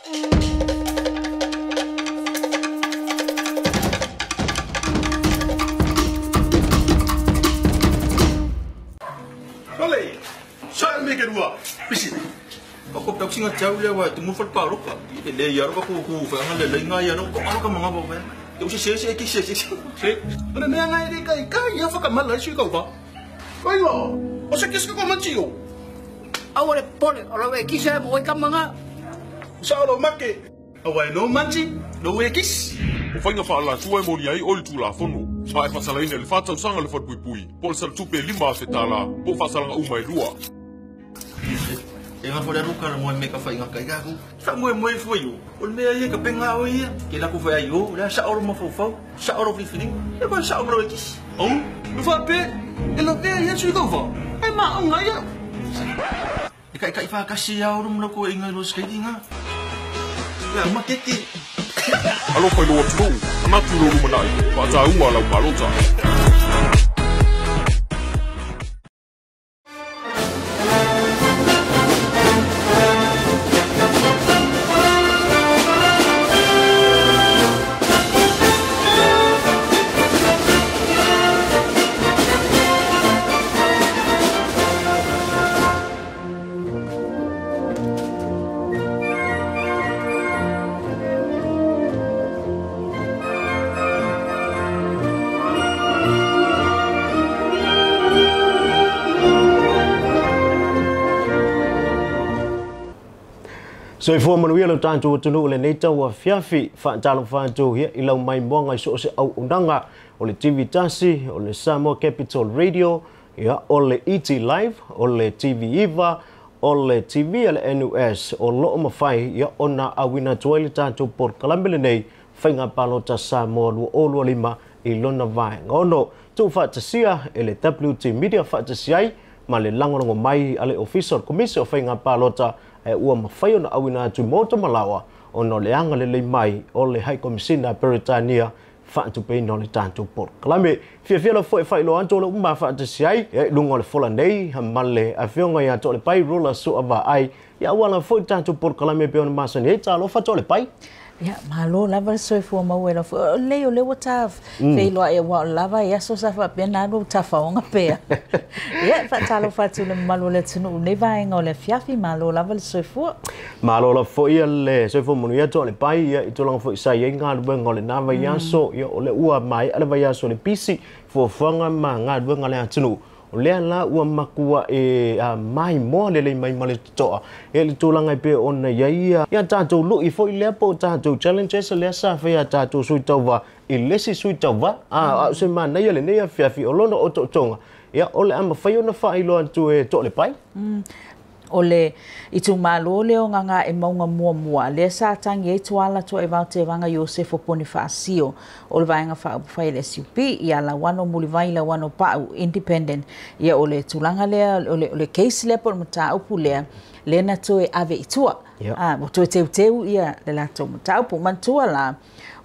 Ole, sa me ke rua. Pisi. Ko tau singa tau le wa tu mu fa pa ro ka. E le ya ro ko ku fa nga le le nga ya ro ko ka manga bo ba. Tu se se se ki se se. Se. Ora me nga ri kai kai ya fa ka mala si ka ba. Kai lo. O se kis ko man chi yo. Awa le pole, o le ki se mo ka manga. Sa lo make. Awa no manchi, no e kis. O whainga whaala tua e moni ai o le tūlafono. A e whasalaina le whātausaga le whatuipui, po le salatupe e 5,000 tala, po whaasalanga uma e lua. E ngā whare ruka na moe me ka whai ngā kai gaku. Wha moe moe fua yo. O le mea ia ka penga o ia. Ke la ku whai ai o, lea sa oro mawhau. Sa oro whiwhiringa. E koe sa oro e kis. Au, me wha pe, e la tea ia sui kau wha. E maa o ngai ia. E kai kai whakasi ia oro muna ko inga ro skating ha. Ia, makeke. Alofa i lou atunuu, manatu i lou lumanai, faatāua lau palota. Soifua manuia lo tatou atunuu lenei tauafiafi faatalofa atu ia i lau maimoaga i so o se auaunaga o le TV tasi o le Samoa Capital Radio ia o le ET Live o le TV Iva o le TV a le NUS o loo mafai ia ona auina atu ai le tatou polokalame lenei Faiga Palota Samoa 2025 i lona vaega ono tuufaatasia e le WT Media faatasi ai ma le lagolago mai a le Ofisa o le Komisi o Faiga Palota e ua mafai ona auina atu mo malawa ona o le agalelei mai o le High Commissioner Peretania faatupeina o le tatou polokalame. Fiafia lau foi faailoa atu o le uma faatasi ai ia i luga o le fola nei ma le afioga ia Toalepai Rula Suavaai ia auala foi tatou polokalame pe ona masani ai talofa Toalepai. Ia, malo lava le soifua maua e lau o lei o le ua ta feiloai ua o lava i aso sa faapea na alu tafaoga pea. Ia, faatalofa atu le mamalu o le atunuu nei vaega o le afiafi, malo lava le soifua. Malo lava foi le soifua manuia Toalepai ia i tulaga foi sa i ai galuega o lena vaiaso ia o le ua maea le vaiaso le pisi fuafuaga ma galuega le atunuu. O lea la ua makua e mai moa lelei mai ma le totoa e le tulaga e pei ona iai ia tatou lui foi lea po o tatou challenges lea sa faia tatou sui tauva i le isi sui tauva a o se manaia lenei afiafi o lona otootoga ia o le a mafai ona faailoa atu e Toalepai. O le itumalo lea o Gagaemauga muamua lea sa tagi ai Tuala Toaivao Tevaga Iosefo Ponifaasio o le Vaega Faaupufai le SUP ia Lauano Mulivai Lauano Pau Independent ia o le tulaga lea o le case lea po o le mataupu lea lea na toe ave i tua ua toe teuteu ia le latou mataupu manatua la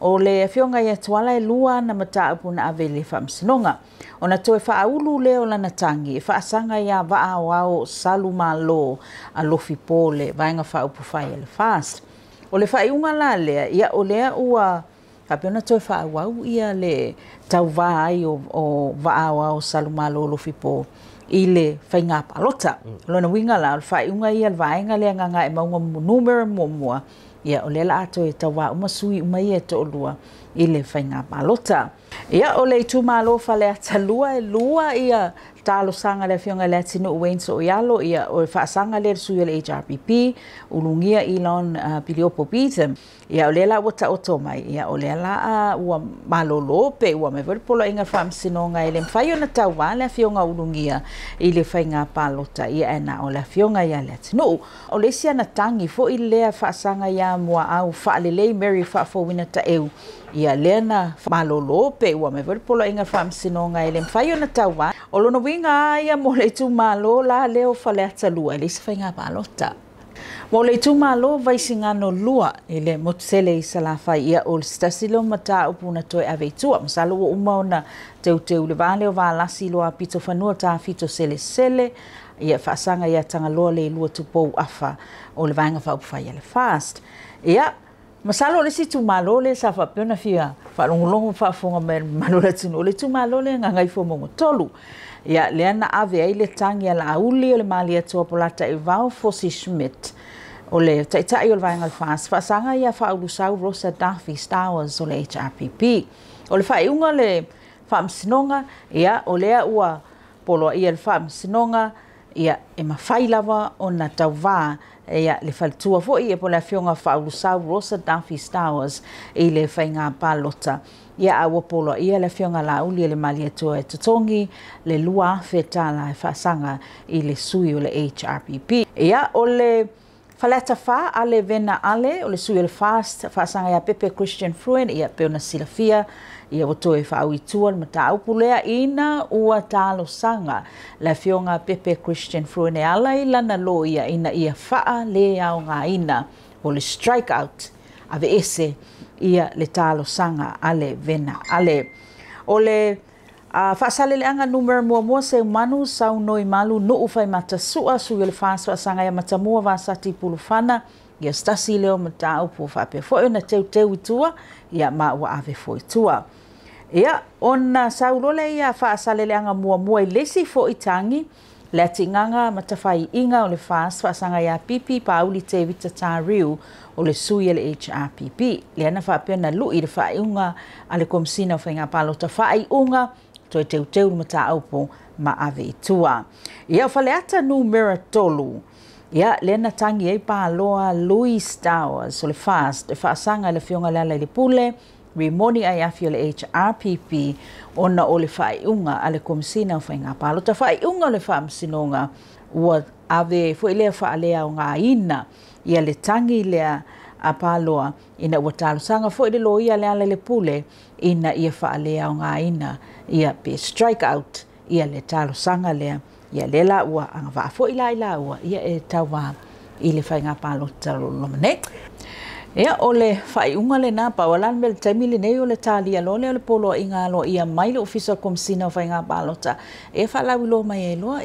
o le afioga ia Tuala e lua ana mataupu na ave i le faamasinoga ona toe faaulu lea o lana tagi e faasaga ia vaa aoao Salumalo Alofi Po le Vaega Faaupufai a le FAST. O le faaiuga la lea ia o lea ua faapea ona toe faaauau ia le tauvā ai o vaa aoao Salumalo Alofi Po i le faiga palota. Lona uiga la o le faaiuga ia le vaega lea Gagaemauga numera muamua ia o lea la a toe tauvā uma sui uma ia e toalua i le faiga palota. Ia o le itumalo Faleata lua e lua ia talosaga le afioga i le atunuu Wayne Soialo ia o le faasaga lea le sui o le HRPP ulugia Elon Piliopo Beetham ia o lea la ua taoto mai ia o lea la ua malolo pe ua mai foi le poloaiga faamasinoga e le mafai ona tauvā le afioga ulugia i le faiga palota ia e na o le afioga ia le atunuu. O le isi ana tagi foi lea faasaga ia Muaau Faalelei Mary Faafouina Taeu ia lea na malolo pe ua mai foi le poloaiga faamasinoga e le mafai ona tauvā. O lona uiga ia mo le itumalo la lea o Faleata lua e leai se faiga palota. Mo le itumalo Vaisigano lua i le motu tele i Salafai ia o le se tasi lea o mataupu na toe ave i tua. Masalo ua uma ona teuteu le va lea o Valasi Loa Pito Fanua Tafito Selesele Ia faasaga ia Tagaloa Leilua Tupou Afa o le Vaega Faaupufai a le FAST. Ia, masalo o le isi itumalo lea sa faapea ona fia faalogologo ma faafofoga mai e le mamalu o le atunuu, o le itumalo lea Gagaifomauga 3. Ia, lea na ave ai le tagi a Laauli o le Malietoa Polataivao Fosi Schmidt, o le taitai o le Vaega o le FAST, faasaga ia Faaulusau Rosa Duffy Stowers o le HRPP. O le faaiuga o le faamasinoga, ia, o lea ua poloaia le faamasinoga, ia, e mafai lava ona tauvā ia le faletua foi ia po le afioga Faaulusau Rosa Duffy Stowers i le faiga palota. Ia, a ua poloaia le afioga Laauli e le Malietoa e totogi le $2,000 e faasaga i le sui o le HRPP. Ia, o le Faleata 4, Ale Vena Ale, o le sui o le FAST, faasaga ia Pepe Christian Fruen, ia pe ona silafia, ia ua toe faauitua le mataupu lea ina ua talosaga le afioga Pepe Christian Fruen e ala i lana loia ina ia faaleaogaina o le strike out, aveese ia le talosaga Ale Vena Ale. O le faasaleleaga numera 1 Seumanu Saunoi Malu Nuu Faimata Sua, sui o le FAST faasaga ia Matamua Vasati Pulufana, ia stasi leo mataupu faapea foi ona teuteu i tua, ia ma ua ave foi tua. Ia, ona saulole ia faasaleleaga 1 i le isi foi tagi, le atigaga matafaiiga o le FAST faasaga ia Pipi Pauli Tevita Tariu o le sui o le HRPP. Lea na faapea na lui le faaiuga a le Komesina o Faiga Palota faaiuga toe teuteu le mataupu ma ave i tua. Ia, o Faleata numera 3, ia, lea na tangi ai Paloa Louis Towers o le FAST e faasaga i le afioga le ala i le pule Rimoni Aiafi o le HRPP ona o le faaiuga a le Komesina o Faiga Palota faaiuga o le faamasinoga ua ave foi lea faaleaogaina ia le tagi lea a Paloa ina ua talosaga foi le loia le ala i le pule ina ia faaleaogaina ia pe strike out ia le talosaga lea. Ia le la ua agavaa foi la i la ua ia e tauvā i le faiga palota loloma nei. Ia, o le faaiuga lena pau ala le mea le taimi lenei o le talia loa lea o le poloaiga aloaia mai le Ofisa o Komesina o Faiga Palota e faalauiloa mai ai loa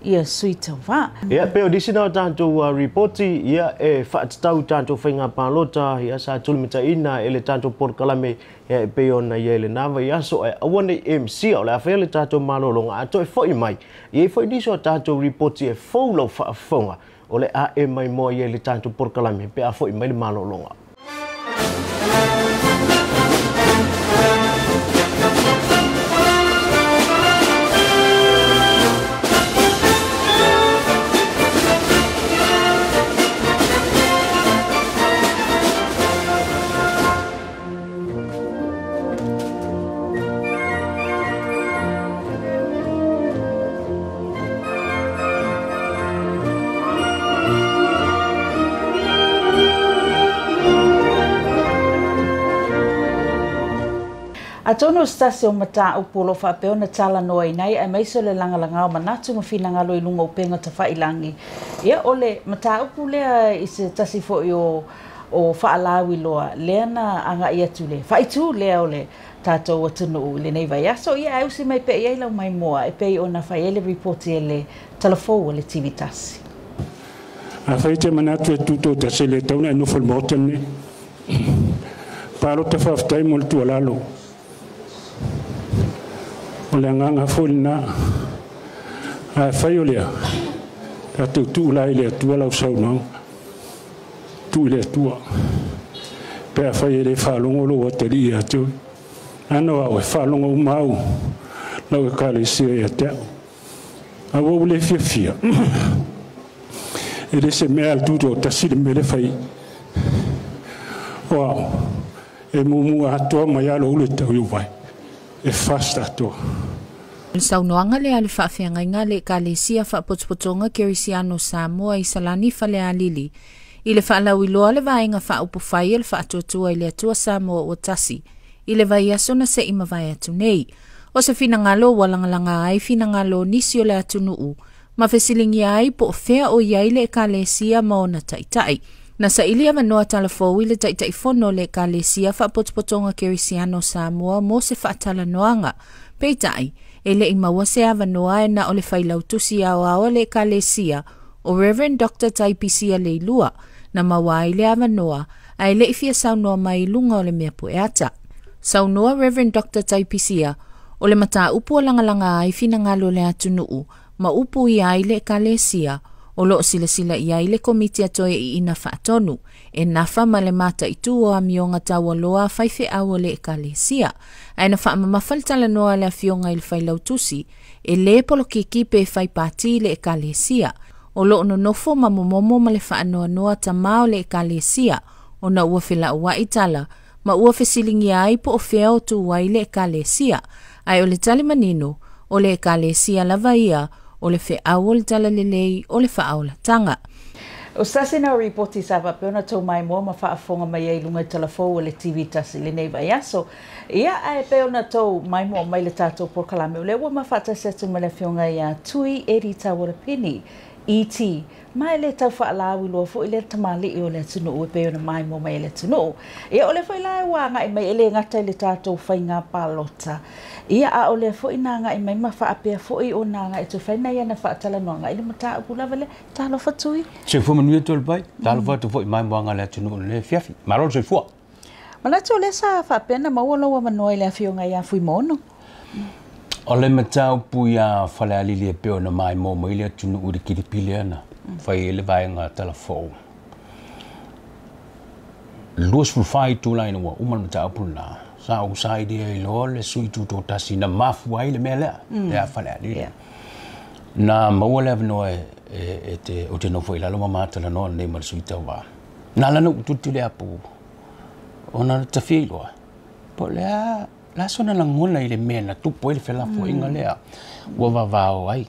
ia sui tauvā. Ia, pe o nisi na o tātou ripoti, ia, e whaatatau tātou whainga pālota, ia, sa tulimitaina e le tātou porokalame, ia, e pei ona ia i le nava i aso, e aua nei MC, o le a whea le tātou malolonga, a toe foi mai, ia i foi nisi o tātou ripoti e fou lau whaafonga, o le a e mai moa ia i le tātou porokalame, pe a foi mai le malolonga. Atonu o se tasi o mataupu o lo o faapea ona talanoa ai aemaise o le lagalaga o manatu ma finagalo i luga o upega tafailagi. Ia, o le mataupu lea i se tasi foi o faalauiloa lea na agai atu le faaitu lea o le tatou atunuu i lenei vaiaso. Ia, ae usi mai pea i ai lau maimoa e pei ona fai ai le ripoti e le talafou o le TV tasi. Afai te manatu e tutoatasi le tauna e nofo le maota lenei. Palota faafetai mo le tuualalo. O le agaga foi lenā. Ae fai o lea, tatou tuu la i le Atua lau saunoaga. Tuu i le Atua. Pe afai e le faalogo lou atalii ia te oe. Ana au e faalogo uma au lau ekalesia ia te au. Aua ua le fiafia. E le se mea a le tutoatasi le mea le fai. O ao, e mumua atoa mai a lou le tau i uvae. E fast atoa. Saunoaga lea le faafeagaiga le Ekalesia Faapotopotoga Kerisiano Samoa i Salani Falealili i le faalauiloa le Vaega Faaupufai e le Faatuatua i le Atua Samoa ua Tasi i le vaiaso na se'i mavae atu nei. O se finagalo ua lagalaga ai finagalo o nisi o le atunuu ma fesiligia ai po o fea o i ai le Ekalesia ma ona taʻitaʻi. Na saili avanoa talafou i le Taitaifono o le Ekalesia Faapotopotoga Kerisiano Samoa mo se faatalanoaga. Peitai, E le'i maua se avanoa e na o le failautusi aoao a le Ekalesia o Reverend Dr. Taipisia Leilua na maua ai le avanoa ae le'i fia saunoa mai i luga o le mea pueata. Saunoa Reverend Dr. Taipisia o le mataupu ua lagalaga ai finagalo o le atunuu ma upu ia ai le Ekalesia o loo silasila i ai le Komiti a Toeaiina Faatonu e nafa ma le mataitu o amioga taualoa a faifeau o le Ekalesia. Ae na faamamafa le talanoa a le Afioga i le Failautusi e lē polokiki pe fai pati le Ekalesia. O loo nonofo ma momomo ma le faanoanoa tamā o le Ekalesia ona ua felaua'i tala ma ua fesiligia ai po o fea o tū ai le Ekalesia. Ae o le tali manino, o le Ekalesia lava ia o le feau o le talalelei o le faaolataga. O se tasi lena o ripoti sa faapea ona tou maimoa ma faafofoga mai ai i luga i talafou o le TV tasi i lenei vaiaso. Ia, ae pei ona tou maimoa mai le tatou polokalame, o lea ua ma faatasi atu ma le Afioga ia Tui Eddie Tauarapeni, ET, ma e le tau faalauiloa foi lea tamalii o le atunuu e pei ona maimoa mai e le atunuu. Ia, o lea foi la ua agai mai e le gata i le tatou faiga palota, ia, a o lea foi na agai mai ma faapea foi ona agai atu fai nai ana faatalanoaga i le mataupu lava lea. Talofa Tui. Soifua manuia Tualepai. Talofa atu foi i maimoaga a le atunuu i lenei afiafi. Malo le soifua. Manatu o lea sa faapea ona maua lou avanoa i le Afioga ia Fuimaono. O le mataupu iā Falealili e pei ona maimoa mai le atunuu i le kilipi lea na fai ai le vaega talafou. 24 itula ina ua uma le mataupu lena, sa ou sailia ai loa le sui tutoatasi na mafua ai le mea lea, lea a Falealili. Na maua le avanoa e te, ou te nofo i lalo ma matalanoa nei ma le sui tauva. Na ala ona ou tulituli apu, ona na tafia iloa, po o le a la sona lagona i le mea na tupu ai le felafoaiga lea ua vavao ai.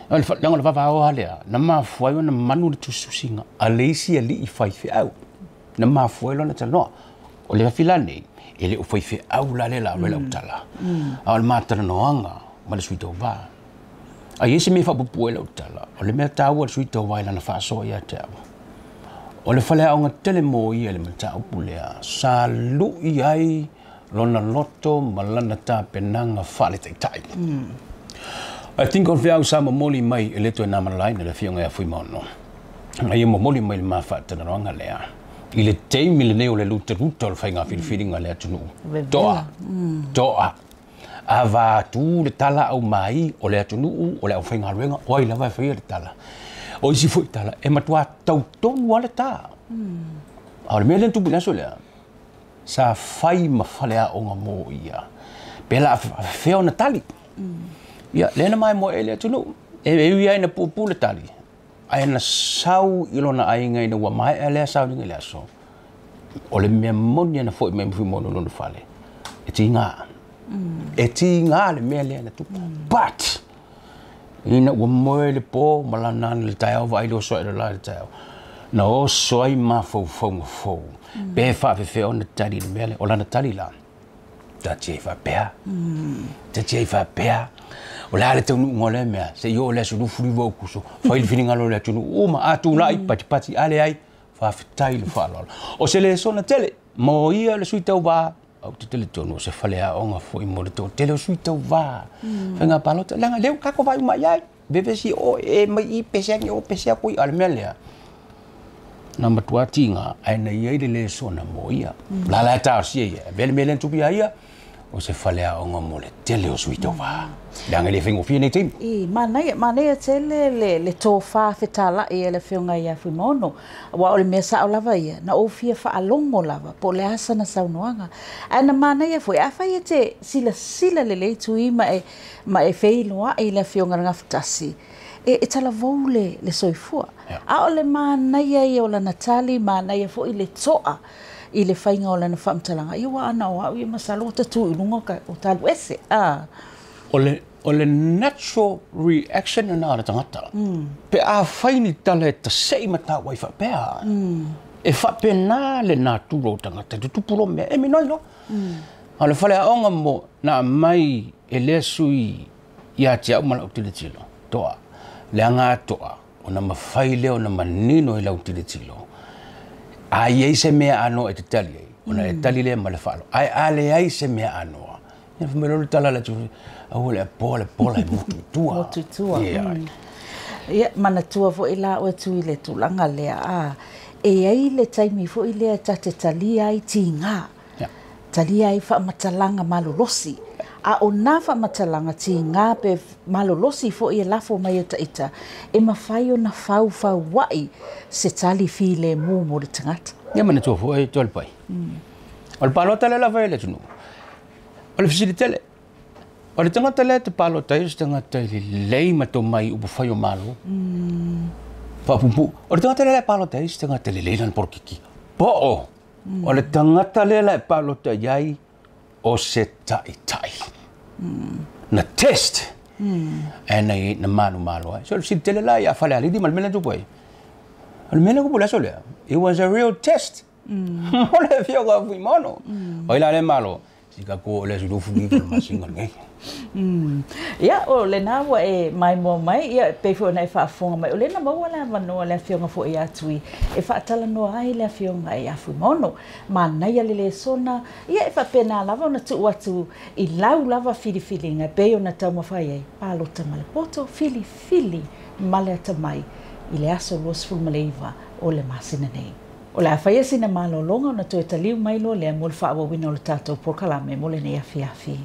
O le leaga o le vavao lava lea, na mafua ai ona manu le tusitusiga a le isi alii faifeau. Na mafua ai lona talanoa. O le afi la nei, e le o faifeau la lea la ave lau tala. A o le matalanoaga ma le sui tauva. A i ai se mea e faapuupuu ai lau tala, o le mea taua le sui tauva i lana faasoa ia te au. O le faleaoga tele mo ia i le mataupu lea, sa lui ai lona loto ma lana tapenaga faaletaitai. I think o le feau sa momoli mai e le toe na malalaina le Afioga ia Fuimaono, na ia momoli mai le ma faatalanoaga lea i le taimi lenei o le lutaluta o le faiga filifiliga a le atunuu. Toa, toa, avatu le tala aumai o le atunuu, o le aufaigaluega, o ai lava e faia le tala. O isi foi tala, e matua tautonu lava le ta. A o le mea lea na tupu i le aso lea, sa fai ma faleaoga mo ia. Pe la fea ona tali. Ia, lea na maimoa ai le atunuu. E ui ai na puupuu le tali, ae na sau i lona aiga ina ua maea lea sauniga i le aso. O le mea moni na foi mai ma Fuimaono i lona fale, e tiga. E tiga le mea lea na tupu. But, ina ua moe le po ma lana ana le taeao vaai le oso ae le la le taeao, na oso ai mafaufauga fou. Pe faafefea ona tali i le mea lea. O lana tali la, taatia ai faapea. Taatia ai faapea. O le a le taunuuga o lea mea, seia oo i le aso 29 o Aokuso, fai le finagalo o le atunuu uma, a tulai, patipati, a leai, faafetai le faaaloalo. O se lesona tele mo ia le sui tauva, ou te talitonu o se faleaoga foi mo le toatele o sui tauva. Faiga palota, leaga lea ua tatou vaai uma i ai, vevesi o e mai i pese ane o pese atu i, a o le mea lea, na matua tiga, ae na i ai le lesona mo ia. La la e taosia ia, avea le mea lea na tupu ia ia, o se faleaoga mo le tele o sui tauva. Leaga e le faigofie nei taimi. I, manaia, manaia tele le, le tofa fetalai e le Afioga ia Fuimaono, aua o le mea sao lava ia, na ou fia faalogo lava, po o le a sana saunoaga. Ae na manaia foi, afai e te silasila lelei Tui ma e, ma e feiloai i le Afioga i le Gafatasi, e, e talavou le, le soifua. A o le manaia ia o lana tali, manaia foi le toa i le faiga o lana faamatalaga, ia ua ana o au ia masalo ua tatū i luga o ka, o talu ese, a. O le, o le natural reaction lena a le tagata. Pe afai ni tala e tasei ma tau ai faapea, e faapena le natura o tagata, e tutupu loa mea, e minoi loa. A o le faleaoga mo na aumai e lea sui ia te au ma lau tilotilo, toa, leaga a toa, ona mafai lea ona manino i lau tilotilo, a i ai se mea anoa e te tali ai, ona e tali lea ma le faaaloalo. Ae a leai se mea anoa, Ia fai mai loa le tala a le atunuu, aua le apoa le pola e motu i tua. Motu i tua. Ia, manatua foi la oe Tui i le tulaga lea, a, e i ai le taimi foi lea ta te talia ai tiga, talia ai faamatalaga malolosi. A o nā faamatalaga tiga pe malolosi foi e lafo mai e taita, e mafai ona faufaua'i se tali filemu mo le tagata. Ia manatua foi Toalepai. O le palota lea la fai e le atunuu, o le fesili tele, o le tagata lea e te palota ai o se tagata e lelei ma tomai i upufai o Malo. Faapuupuu, o le tagata lea la e palota ai o se tagata e lelei lana polokiki. Po o le tagata lea la e palota i ai o se taitai. Na test e na i na manumalo ai. So o le fesili tele la ia Falealili ma le mea lea na tupu ai. O le mea lea na tupu i le aso lea, it was a real test. Mo le afioga a Fuimaono. O ai la lea malo, si ka ko o le aso 29 o le masina lenei. Ia, o lena ua e maimoa mai, ia, e pei foi ona e faafofoga mai, o lea na maua le avanoa le afioga foi ia Tui e faatalanoa ai le afioga ia Fuimaono. Manaia le lesona, ia e faapena lava ona tuu atu i lau lava filifiliga e pei ona taumafai ai, palota ma le poto, filifili ma le atamai i le aso 29 o le masina nei. O le a faia sina malologa ona toe taliu mai loa lea mo le faaauauina o le tatou polokalame mo lenei afiafi.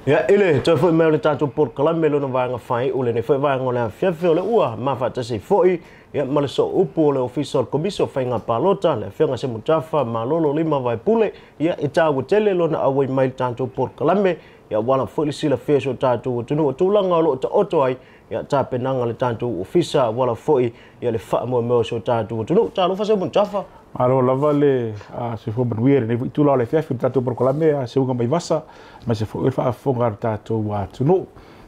Ia, i le toe foi mai o le tatou polokalame lona vaega faaiu lenei foi vaega o le afiafi o le ua mafaatasi foi ia ma le sooupu o le Ofisa o le Komisi o Faiga Palota, le afioga Semutafa Malolo Lima Vaepule. Ia, e taua tele lona auai mai le tatou polokalame, ia wala foi le silafia o si o tatou atunuu o tulaga o lo o taoto ai ia tapenaga le tatou ofisa, wala foi ia le faamoemoe o si o tatou atunuu. Talofa Semutafa. Malo lava le soifua manuia lenei foi itula o le afiafi o le tatou polokalame a Seuga mai Vasa, aemaise foi o le faafofoga a le tatou atunuu.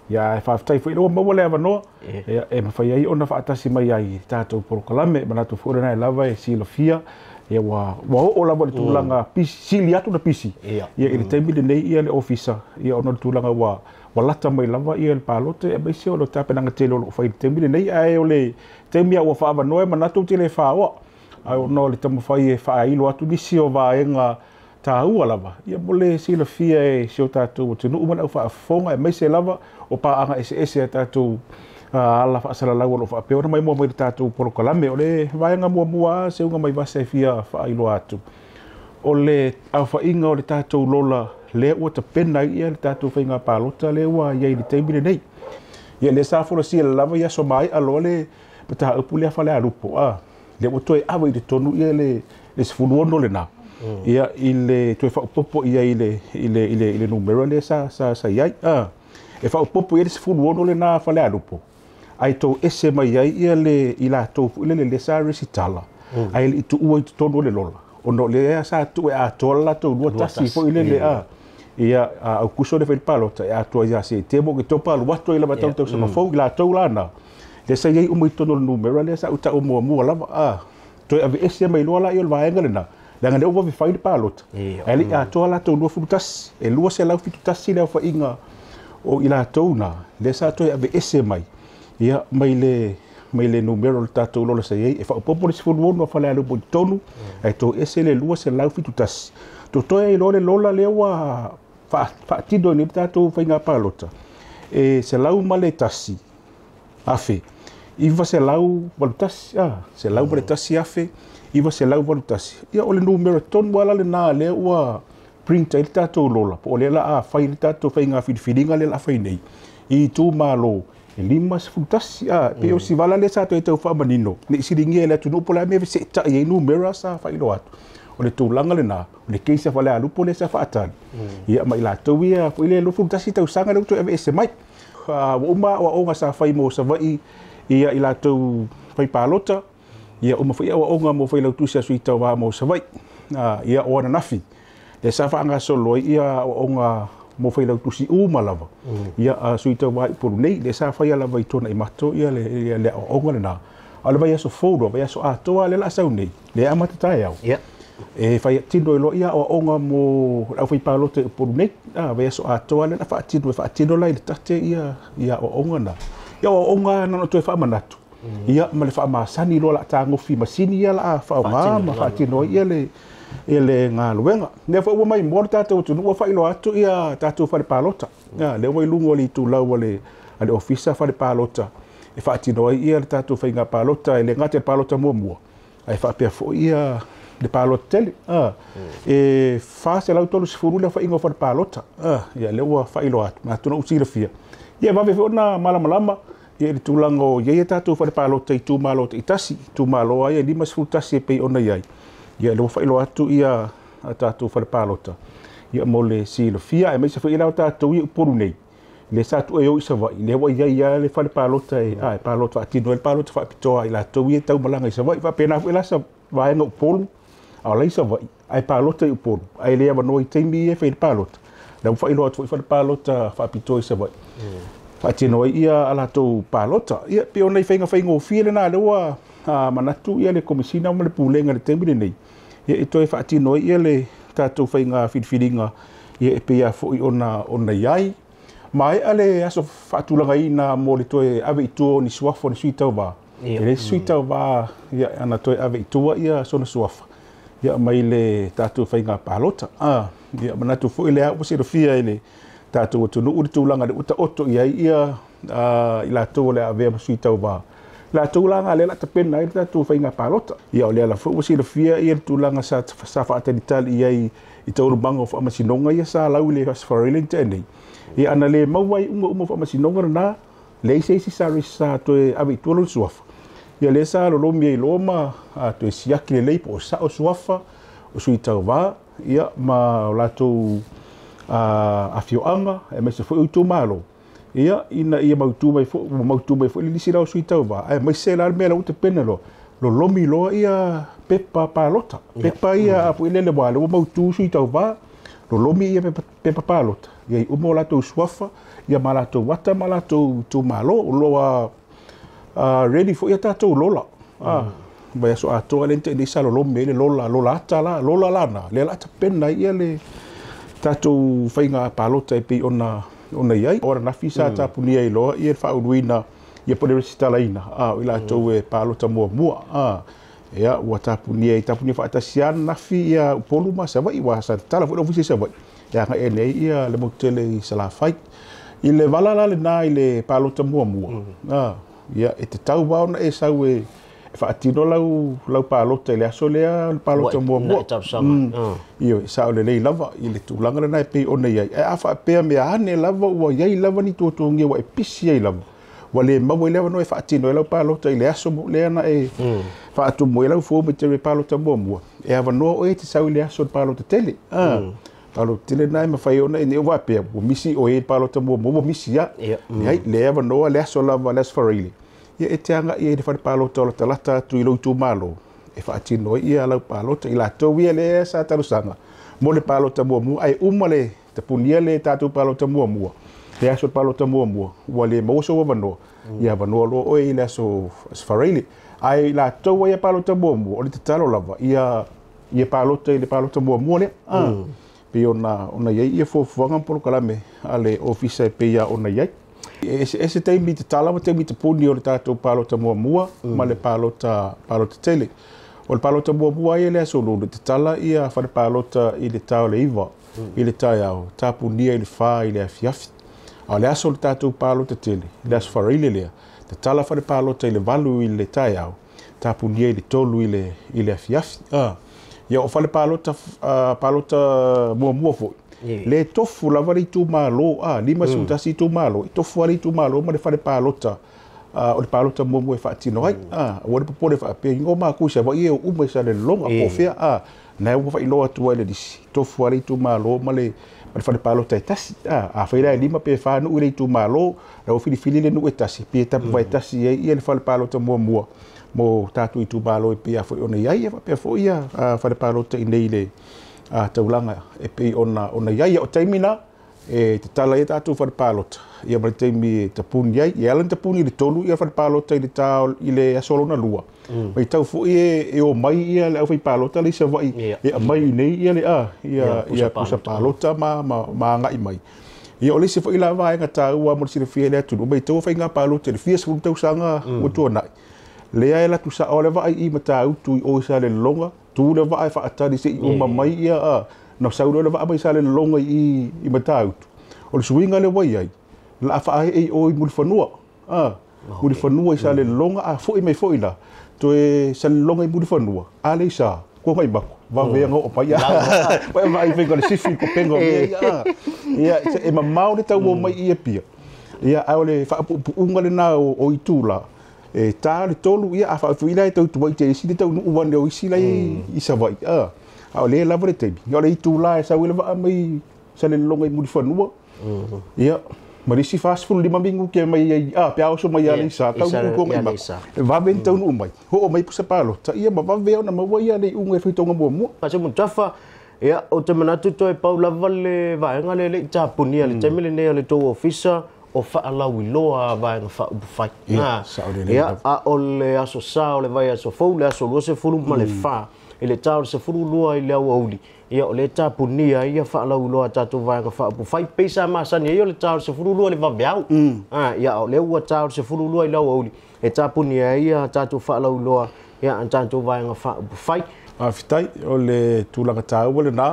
Ia, e faafetai foi i le ua maua le avanoa e mafai ai ona faatasi mai ai i le tatou polokalame. Manatu foi o lena e lava e silafia, ia ua oo lava i le tulaga pisi, sili atu na pisi. Ia i le taimi lenei ia le ofisa, ia ona o le tulaga ua lata mai lava ia le palota, aemaise o le tapenaga tele o lo o fai i le taimi lenei. Ae o le taimi a ua faavanoa e manatu ou te le faoa, ae ona o le taumafai e faailo atu nisi o vaega taua lava ia mo le silafia e si o tatou atunuu ma le aufaafofoga, aemaise lava o paaga eseese a tatou ala faasalalau o lo o faapea ona maimoa mai le tatou polokalame. O le vaega muamua a Seuga mai Vasa e fia faailoa atu, o le aofaiga o le tatou lola lea ua tapena ai ia le tatou faiga palota lea ua i ai i le taimi lenei. Ia lea sa folasia lava i aso maea loa le mataupu lea Falealupo, a lea ua toe ave i totonu ia le 16 lena, ia i le toe faaopoopo i ai i le numera lea sa i ai. E faaopoopo i ai le 16 lena Falealupo, ai tou ese mai ai ia le i latou foi le lea sa resitala, ai le i tuua i totonu o le lola, ona o lea sa tuu e atoa le latou lua tasi foi lele a ia Aukuso le fai le palota e atoa ia Setemo ke topa alu atu ai lava tau tausaga fou i latou lana lea sa i ai uma i totonu o le numera lea sa ou tau muamua lava a toe aveese mai loa la i o le vaega lena, leaga lea ua vave fai le palota, ae le i atoa latou 21, e 271 le aofaiga o i latou na lea sa toe aveese mai ia mai le numera o le tatou lola sa i ai. E faaopoopo le 16 a Falealupo i totonu, ae toese le 271. Totoe ai loa le lola lea ua faatino ai nei le tatou faiga palota, e 101 afe 981, 101 afe 981. Ia o le numera tonu ala lena lea ua print ai le tatou lola, po o lea la a fai le tatou faiga filifiliga lea la fai nei i itumalo e 51. Pe o si vala lea sa toe tau faamanino nei siligia e le atunuu po o le a mea e feseetai ai numera sa faailoa atu. O le tulaga lena, o le keisa a Falealupo lea sa faatali, ia ma i latou ia foi le 21 tausaga lea ua toe aveese mai. Ua uma aoaoga sa fai mo Savaii ia i latou fai palota, ia uma foi aoaoga mo Failautusi a Sui Tauva mo Savaii. Ia o ananafi le sa faagasolo ai ia aoaoga mo failautusi uma lava ia a sui tauva i Upolu nei, le sa faia lava i Tuanaimato ia le aoaoga lena. A o le vaiaso fou loa, vaiaso atoa lea o le a sau nei, lea e amata taeao. E faatino ai loa ia aoaoga mo le aufaipalota i Upolu nei. Vaiaso atoa lea o le a faatino, e faatino la i le tate ia aoaoga na. Ia aoaoga na ona toe faamanatu ia ma le faamasani loa la tagofi masini ia la faaaoga ma faatino ai ia le galuega. Lea foi ua mai mo le tatou atunuu ua faailoa atu ia tatou fale palota. Lea ua i luga o le itulau a le ofisa fale palota e faatino ai ia le tatou faiga palota, e le gata i le palota muamua ae faapea foi ia le palota tele. E 430 le faiga o fale palota. Ia lea ua faailoa atu, atonu ua silafia. Ia vave foi ona malamalama ia le tulaga o i ai tatou fale palota i itumalo taitasi, itumalo ai e 51 e pei ona i ai. Ia lea ua faailoa atu ia tatou fale palota ia mo le silafia, aemaise foi la o tatou i Upolu nei, le sa tu e o i Savaii, lea ua i ai lava le fale palota e palota faatino ai le palota faapitoa i latou ia e taumalaga i Savaii. Faapena foi la sa vaega Upolu, a o la i Savaii, ae palota i Upolu, ae le avanoa i taimi ia e fai le palota. Lea ua faailoa atu foi fale palota faapitoa i Savaii, faatino ai ia a latou palota. Ia pei ona i faiga faigofie lena lea ua manatu ia le Komisina ma le Pulega i le taimi lenei, ia e toe faatino ai ia le tatou faiga filifiliga ia e pei lava foi ona i ai. Maea le aso faatulagaina mo le toe ave i tua o ni suafa o ni sui tauva. E le sui tauva ia ana toe ave i tua ia sona suafa ia mai le tatou faiga palota. Ia manatu foi lea ua silafia e le tatou atunuu le tulaga le ua taoto i ai ia i latou o le avea ma sui tauva. Latou la nga le la tapena ai le tatou faiga palota. Ia o le ala foi ua silafia ia le tulaga sa faatalitali i ai i taualumaga o faamasinoga ia sa lau i le Aso Faraile na tea nei. Ia ana le maua ai uma faamasinoga lena, leai se isi sa toe ave i tua lona suafa. Ia lea sa lolomi ai loa ma toe siaki lelei po o sao suafa o sui tauva ia ma o latou afioaga aemaise foi o itumalo. Ia ina ia mautu mai foi le lisi la o sui tauva, aemaise la le mea la ua tapena loa, lolomi loa ia pepa palota. Pepa ia a foi lele ua mautu sui tauva, lolomi ia pepa palota. Ia i uma o latou suafa, ia ma latou ata ma latou itumalo, o loa ready foi ia tatou lola. Vaiaso atoa le na tea nei sa lolomi ai le lola ata la, lola lana, lea la tapena ai ia le tatou faiga palota e pei ona i ai. O ananafi sa tapunia ai loa ia le faauluina ia po o le resitalaina o i latou e palota muamua. Ia ua tapunia ai, tapunia faatasi ananafi ia Upolu ma Savaii, ua sa tatala foi le ofisa i Savaii e agai nei ia le motu tele i Salafai. I le vala la lena i le palota muamua, ia e tatau lava ona e sau e faatino lau palota i le aso lea le palota muamua. Ia sao lelei lava i le tulaga lena e pei ona i ai. Ae a faapea mea ane lava ua i ai lava ni tuatuagia ua e pisi ai lava, ua le maua ai le avanoa e faatino ai lau palota i le aso lea na e faatumu ai lau form i te palota muamua, e avanoa oe e te sau i le aso o le palota tele. Palota tele na e mafai ona e nei o faapea ua misi oe i le palota muamua, ua misi ia. Leai, le avanoa le aso lava le Aso Faraile, ia e te agai ai i le fale palota o latalata atu i lou itumalo e faatino ai ia lau palota. I latou ia lea sa talosaga mo le palota muamua, ae uma le tapunia le tatou palota muamua, le aso palota muamua, ua le maua sou avanoa, ia avanoa loa oe i le aso Faraile. Ae i latou ia palota muamua, o le tatalo lava ia palota i le palota muamua lea. Pei ona i ai ia fuafuaga ma polokalame a le ofisa e pei ona i ai. E se taimi tatala ma taimi tapuni o le tatou palota muamua ma le palota tele. O le palota muamua ai le aso Lulu, tatala ia fale palota i le tao le 9 i le taeao, tapunia i le 4 i le afiafi. A o le aso o le tatou palota tele, le Aso Faraile lea, tatala fale palota i le 8 i le taeao, tapunia i le 3 i le afiafi. Ia o fale palota, palota muamua foi, le tofu lava le itumalo, 51 itumalo, i tofu lava le itumalo ma le fale palota, o le palota muamua e faatino ai. Ua le popole faapea, ingo makou i Savaii e o uma i Salelologa, po o fea, na ua faailoa atu ai le lisi, tofu lava le itumalo ma le fale palota e tasi. Afai la e 5 pe 4 nuu i le itumalo, la ua filifili le nuu e tasi, pe tapu vaetasi ai ia le fale palota muamua. mo tatou itumalo e pei lava foi ona i ai, ia faapea foi ia fale palota i nei le taulaga e pei ona i ai. O taimi na e tatala ai tatou fale palota, ia ma le taimi e tapuni ai, ia ala na tapuni i le 3 ia fale palota i le tā i le aso lona 2. Mai tau foi e o mai ia le aufai palota le i Savaii e aumai i nei ia le ia pusa palota ma agai mai. Ia o le isi foi la vaega taua mo le silafia i le atunuu, mai tau faiga palota i le fia sefulu tausaga ua tuanai. Lea e latou sao le vaai i Matautu i o i Salelologa, tu le vaai faatali se i uma mai ia na sau le vaa mai Salelologa i Matautu. O le suiga le ua i ai, la faaee i o i Mulifanua. Mulifanua i Salelologa a foi mai foi la, toe Salelologa i Mulifanua, a le isa, kua mai mako, vavea ngā o pai. Pai mai whenga le sifi ko penga mea ia. Ia, e mamao le tau o mai i e pia. Ia, a o le whaapuupunga le nā o itu la. E tā le tolu ia, a whaafuila e tau tuai te isi le tau nuu wane o isi lai i Savaii. A o le lava le taimi. Ia o le itu la e sau i le vaa mai Salelologa i Mulifanua. Ia, ma le isi 45 mingu ke mai ai, pe aoso mai a le isa, tau nuu konga i mako. E vave ni tau nuu mai. Ho o mai pusa palota, ia ma vave ona maua ia le unga e whaitonga mua mua. Ase Mutafa, ia, o te manatu toe pau lava le vaenga le le i tapunia le taimi lenei o le tou ofisa o whaalauiloa vaenga whaupufai. Ia, sao le le. Ia, a o le aso sa o le vai aso fou, le aso 22 ma le 4, i le tā o le 12 i le auauli. Ia, o le tapunia ia whaalauiloa tātou vaenga whaupufai. Peisa masani ia o le tā o le 12 le vaveau. Ia, o le ua tā o le 12 i le auauli. E tapunia ia tātou whaalauiloa ia tātou vaenga whaupufai. Whitai, o le tūlanga tāua le nā,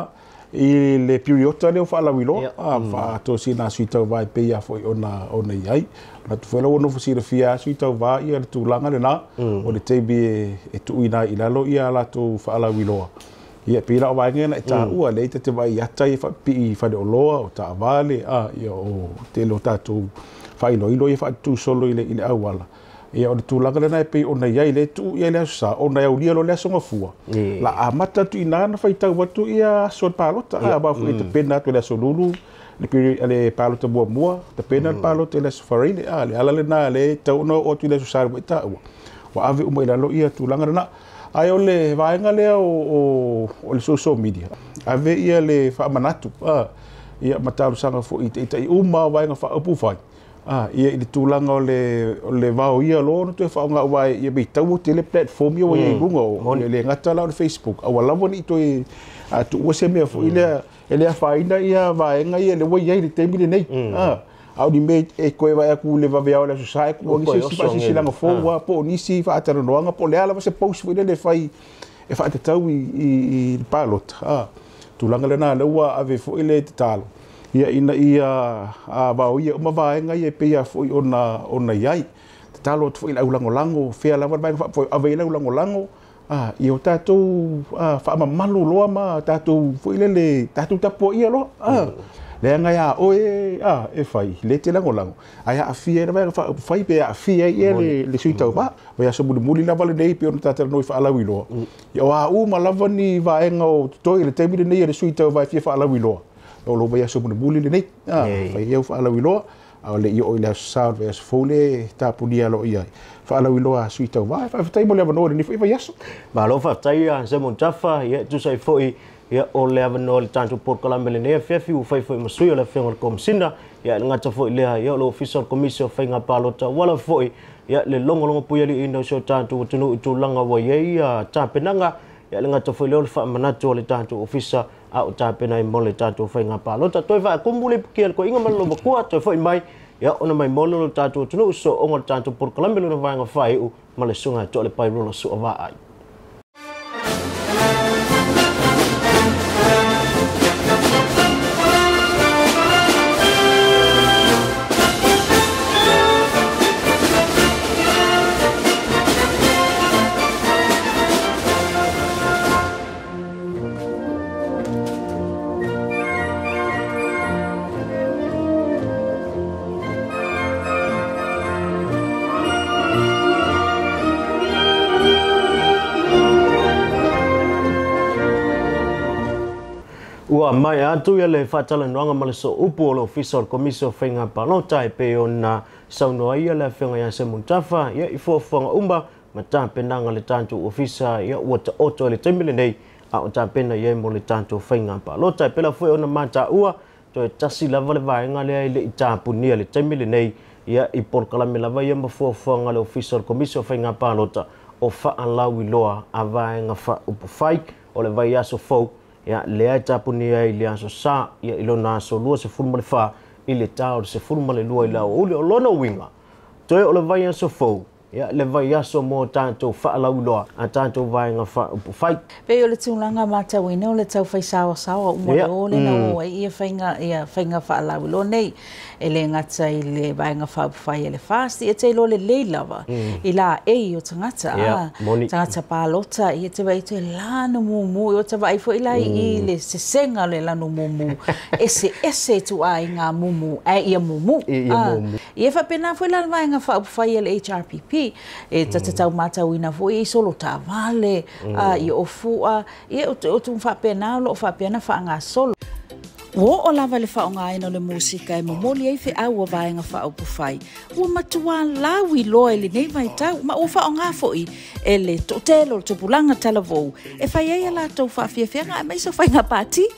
i le piriota leo whaalauiloa, whaatosi nā sui tau vai pei a foi ona i ai. Na tu whela ono fusira fia sui tau vai ia le tūlanga le nā, o le teimi e tui nā i lalo ia latou whaalauiloa. Ia pila o vaenga na e tāua, le ita te vai ata i whapii whare o loa, o taavale, ia o te lo tātou whailoilo ia whaatu solo i le auala. Ia o le tūlanga lena e pei ona iai le tuu ia le aso sa, ona iau lia lo le aso ngafua. La amata tu ina na whaitau atu ia aso palota, a wafu e te pena atu le aso lulu, le palota mua mua, te pena le palota le aso whareile, le ala lena le tau ona o atu le aso sa le tāua. Wa ave uma i lalo ia tūlanga lena. Ai o le vaenga lea o le social media. Ave ia le whaamanatu, ia matalusanga fo i te itai uma vaenga whaopu whai. Ia i le tūlanga o le vao ia loa na toe whaonga wai ia mei tau te le platform ia wa ia i lunga o le ngata la o le Facebook. Awa lava ni toe tuua se mea fo i lea e lea whaina ia vaenga ia le wai ia i le taimi le nei. Au ni me e koe vai aku le vave au le aso sae ku angi se si whaasisi langa fōua po o nisi whaataranoanga po le ala wa se post fo i le whai e whaatatau i le palota. Tūlanga le nā le ua ave fo i le te talo. Ia ina ia vao ia uma vaenga ia pe ia foi ona iai. Te talo atu foi le aulangolango, fea lava le vaenga foi ave i le aulangolango. Ia o tātou whaamamalu loa ma tātou foi lele, tātou tapua ia loa. Le anga ia oe e whai, le te langolango. Ai a awhia e vaenga whai pe a awhia ia le sui tau wā. Vai aso muli lava le nei pe ona tātou noi whaalawi loa. Ia o a uma lava ni vaenga o toi le taimi le nei le sui tau vai fia whaalawi loa. O lo vai aso muli le nei. Whai iau whaalawi loa. A o le i o i le aso sa, vai aso fole, tāpunia lo ia. Whaalawi loa sui tau wā. Whai mo le awanoa le ni fo i vai aso. Malo whaftai a Simon Tafa, ia tusai foi ia o le awanoa le tātou porokalame le nei fiafi u whai foi masui o le whenga o le komisina. Ia le ngata foi lea ia o le ofisa o le komisi o whainga palota wala foi ia le longolongo puiali ina o se o tātou tunu i tūlanga wa ia tāpenanga. Ia le ngata foi leo le whaamanatu o le tātou ofisa a o tāpena i mo le tātou whainga palota. Toi wha kumbu le pukia le ko inga malo makua toi foi mai ia ona mai molo le tātou tunu so onga le tātou porokalame lona vaenga whai u ma le sunga to le pairola sua vaai. Ua mai atu ia le whaatalanoanga ma le so upu o le ofisa o le komisi o whainga palota e pe ona saunoa ia le awhenga ia Simon Tafa ia i fuafuaga uma Ma tapenaga le tatou ofisa ia ua taoto i le taimi lenei a o tapena i ai mo le tatou faiga palota. E pela foi ona mataua toe tasi lava le vaega lea e le'i tapunia le taimi lenei ia i polokalame lava ia ma fuafuaga le ofisa o le Komisi o Faiga Palota o fa'alauiloa a vaega fa'aupufai o le vaiaso fou ia lea e tapunia ai i le aso Sā ia i lona aso 24 i le tā o le 12 i le aoauli. O lona uiga toe o le vaiaso fou ia le vaiaso mo tatou fa'alauiloa a tatou vaega fa'aupufai. Pei o le tulaga matauina o le taufai saoasaoa uma le o le na o ai ia faiga fa'alauiloa nei e le gata i le vaega faaupufai e le FAST ia te iloa lelei lava i la ei o tagata tagata palota ia te vaai te lanu mumu o te vaai foi la i le sesega o le lanu mumu ese ese tuaiga mumu ae ia mumu ia faapena foi la le vaega faaupufai e le HRPP e tatatau matauina foi i solo tavale i o fua ia o tu faapena o loo faapena faagasolo. Ua oo lava le faaaogaina o le musika e momoli ai feau o vaega faaupufai ua matua lauiloa i lenei vaitau ma ua faaaoga foi e le toatele o le tupulaga talavou e fai ai a latou faafiafiaga aemaise o faiga pati.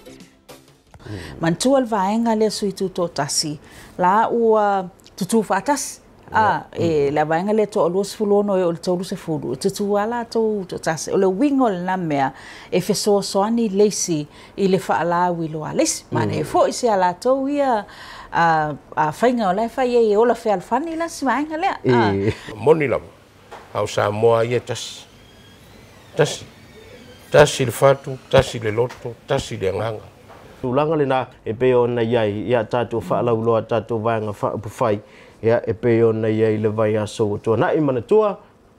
Manatua le vaega lea sui tutotasi la ua tutū faatasi e le vaega lea toa 26 e o le 30 tutū a latou toatasi. O le uiga o lena mea e fesoasoani leisi i le faalauiloa leisi manaia foi se a latou ia a faiga o la e fai ai e ola fealofani la si vaega lea. Moni lava a o Samoa ia tasi tasi tasi le fatu, tasi le loto, tasi le agaga. Tulaga lena e pei ona i ai ia tatou faalauiloa tatou vaega faaupufai ia e pei ona i ai le vaiaso ua tuana'i. Manatua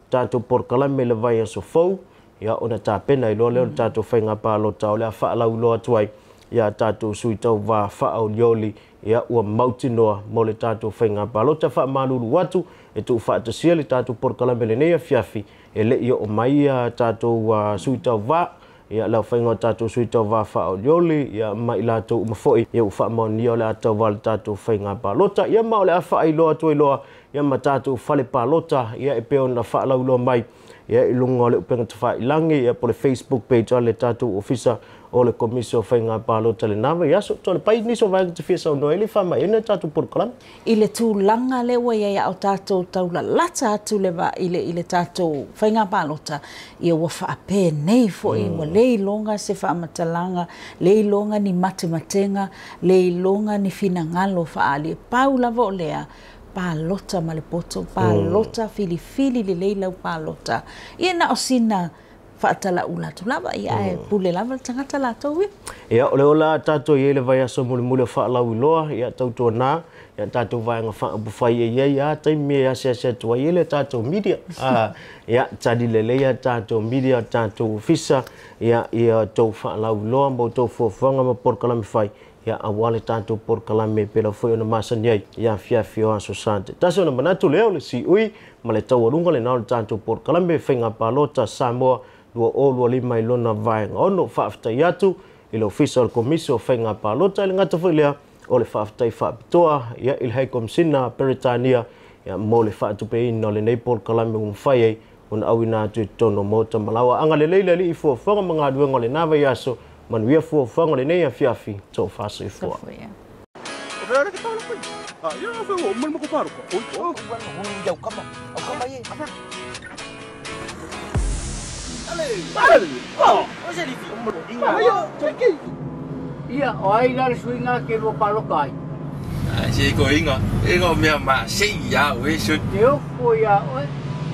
tatou polokalame le vaiaso fou ia ona tapena i loa lea o le tatou faiga palota o le a faalauiloa atu ai ia tatou sui tauvā faaolioli ia ua mautinoa mo le tatou faiga palota. Faamalulu atu e tuufaatasia le tatou polokalame lenei afiafi e le'i oo mai ia tatou sui tauvā ia lau faiga o tatou sui tauvā faaolioli ia ma i latou uma foi ia ua faamaonia o le a tauvā le tatou faiga palota ia ma o le a faailoa atu ai loa ia ma tatou fale palota ia e pei ona faalauiloa mai ia i luga o le upega tafailagi ia po le Facebook page a le tatou ofisa o le Komisi o Faiga Palota lena vaiaso. To le pai nisi o vaega te fia saunoa ai le faamaeaina le tatou polokalame. I le tulaga lea ua iai a o tatou taulalata atu le va i le tatou faiga palota ia ua faapenei foi ua le iloga se faamatalaga le iloga ni matematega le iloga ni finagalo faaali pau lava o lea palota ma le poto palota filifili lelei lau palota ia na o sina faatalaula atu lava ia e pule lava le tagata latou ia. Ia o le ola tatou i ai le vaiaso mulimuli o faalauiloa ia tautuanā ia tatou vaega faaupufai e iai a taimi e asiasi atu ai le tatou media ia tali lelei ia tatou media tatou ofisa ia ia tou faalauiloa ma outou fuafuaga ma polokalame fai ia auā le tatou polokalame pela foi ona masani ai ia afiafi o aso Sa tasi. Ona manatu lea o le siui ma le taualuga lena o le tatou polokalame faiga palota Samoa 2025 i lona vaega ono. Faafetai atu i le ofisa o le Komisi o Faiga Palota i le gata foi lea o le faafetai faapitoa ia i le High Komisina Peretania ia mo le faatupeina o lenei polokalame ua mafai ai ona auina atu i totonu o maota malaua. Agalelei le Alii i fuafuaga ma galuega o lena vaiaso. Manuia fuafuaga o lenei afiafi. Toafasoifua. Ia, o ai la le suiga ke lua paloka ai. Se ko inga, e ngo mea ma se ia we se. Te ofo ia oe,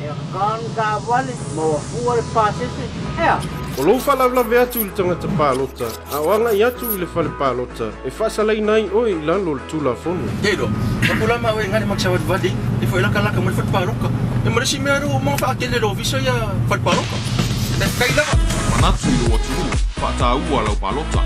e kanu ka wale, ma wafua le pasese, ea. O lou faalavelave atu i le tagata palota, a o agai atu i le fale palota, e faasalaina ai oe i lalo o le Tulafono. Telo, mapulama oe ngale maksawat vali, e foi laka laka mo le fale paloka. E mo le si mea ro mo whaakele lo visa ia fale paloka. Kai lava. Manatu i lou atunuu, faataua lau palota.